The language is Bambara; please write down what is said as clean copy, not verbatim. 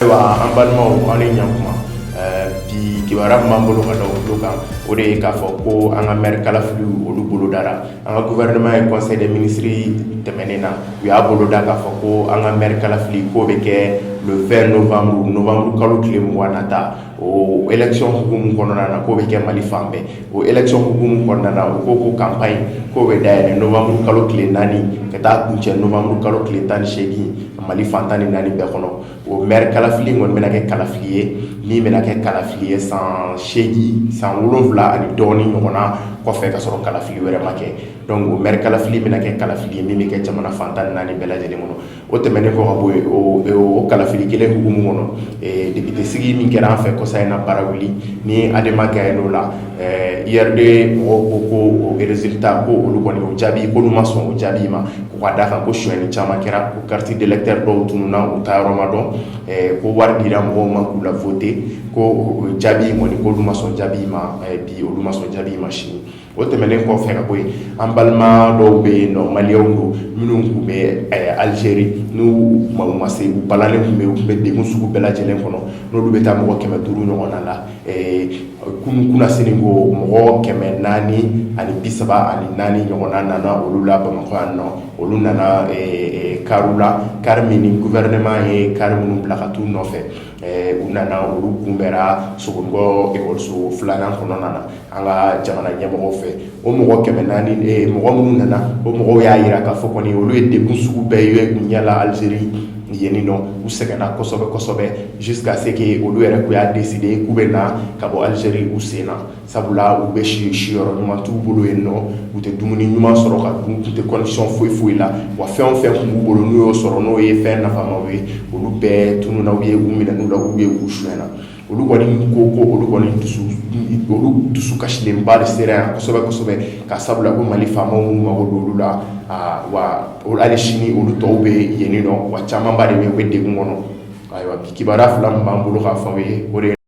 Ayiwa, an balimaw, aw ni ɲankuma. Bi kibaruya min b'an bolo ka da o tulo kan, o de ye k'a fɔ ko an ka maire kalafiliw, olu bolodara. An ka gouvernement ye conseil des ministres tɛmɛnen na, u y'a boloda k'a fɔ ko an ka maire kalafili k'o bɛ kɛ le 20 novembre, novembre kalo tile 20 nata. O élection hukumu kɔnɔna na, k'o bɛ kɛ Mali fan bɛɛ. O élection hukumu kɔnɔna na, u ko campagne k'o bɛ dayɛlɛ novembre kalo tile 4 ka taa kuncɛ novembre kalo tile 18, Mali fan 14 bɛɛ kɔnɔ. O maire kalafili kɔni bɛna kɛ kalafili ye min bɛna kɛ kalafili ye san 8, san 7 ani dɔɔnin ɲɔgɔnna kɔfɛ, ka sɔrɔ kalafili wɛrɛ ma kɛ. Donc o maire kalafili bɛna kɛ kalafili ye min bɛ kɛ jamana fan 14 bɛɛ lajɛlen kɔnɔ. O tɛmɛnen kɔ ka bɔ yen, o kalafili kelen hukumu kɔnɔ, député sigi min kɛra an fɛ kɔsa in na Barawuli ni Adema gagné la, URD mɔgɔw ko o résultat, ko olu kɔni o jaabi, k'olu ma sɔn o jaabi ma, ko ka d'a kan ko sonyɛli caman kɛra, ko carte d'électeur dɔw tununna, u taa yɔrɔ ma dɔn, ko wari dira mɔgɔw ma k'u la voter, ko o jaabi in kɔni, k'olu ma sɔn jaabi ma bi, olu ma sɔn jaabi ma sini. O tɛmɛnen kɔfɛ ka bɔ yen, an balima dɔw bɛ yen nɔ, maliyɛnw don, minnu tun bɛ Algérie, n'u ma se, u balalen tun bɛ, u tun bɛ degun sugu bɛɛ lajɛlen kɔnɔ, n'olu bɛ taa mɔgɔ 500 ɲɔgɔn na. Kunun kunnasini ko mɔgɔ 434 ɲɔgɔnna nana olu la Bamakɔ yan nɔ. Olu nana kariw la, kari min ni gouvernement ye kari minnu bila ka t'u nɔfɛ. U nana, olu kunbɛra Sogonikɔ ekɔliso filanan kɔnɔna na an ka jamana ɲɛmɔgɔw fɛ. O mɔgɔ 400, mɔgɔ minnu nana, o mɔgɔw y'a jira k'a fɔ kɔni olu ye degun sugu bɛɛ ye u ɲɛ la Algérie yen nɔ. U sɛgɛnna kosɛbɛ kosɛbɛ, jusqu'à ce que olu yɛrɛ k'u y'a décider k'u bɛ na ka bɔ Algérie u sen na, sabula u bɛ si siyɔrɔ ɲuman t'u bolo yen nɔ, u tɛ dumuni ɲuman sɔrɔ ka dun, u tɛ condition foyi foyi la. Wa fɛn o fɛn tun b'u bolo, n'u y'o sɔrɔ, n'o ye fɛn nafamaw ye, olu bɛɛ tununna, u ye u minɛ la, u ye u sonyɛna. Olu kɔni ko olu kɔni dusu, olu dusu kasilenba de sera yan kosɛbɛ kosɛbɛ, ka sabula ko Mali faamaw m'u mago don olu la. Wa hali sini olu tɔw bɛ yen nɔ, wa camanba de bɛ yen, u bɛ degun kɔnɔ. Ayiwa, bi kibaruya fila min b'an bolo k'a fɔ aw ye, o de ye.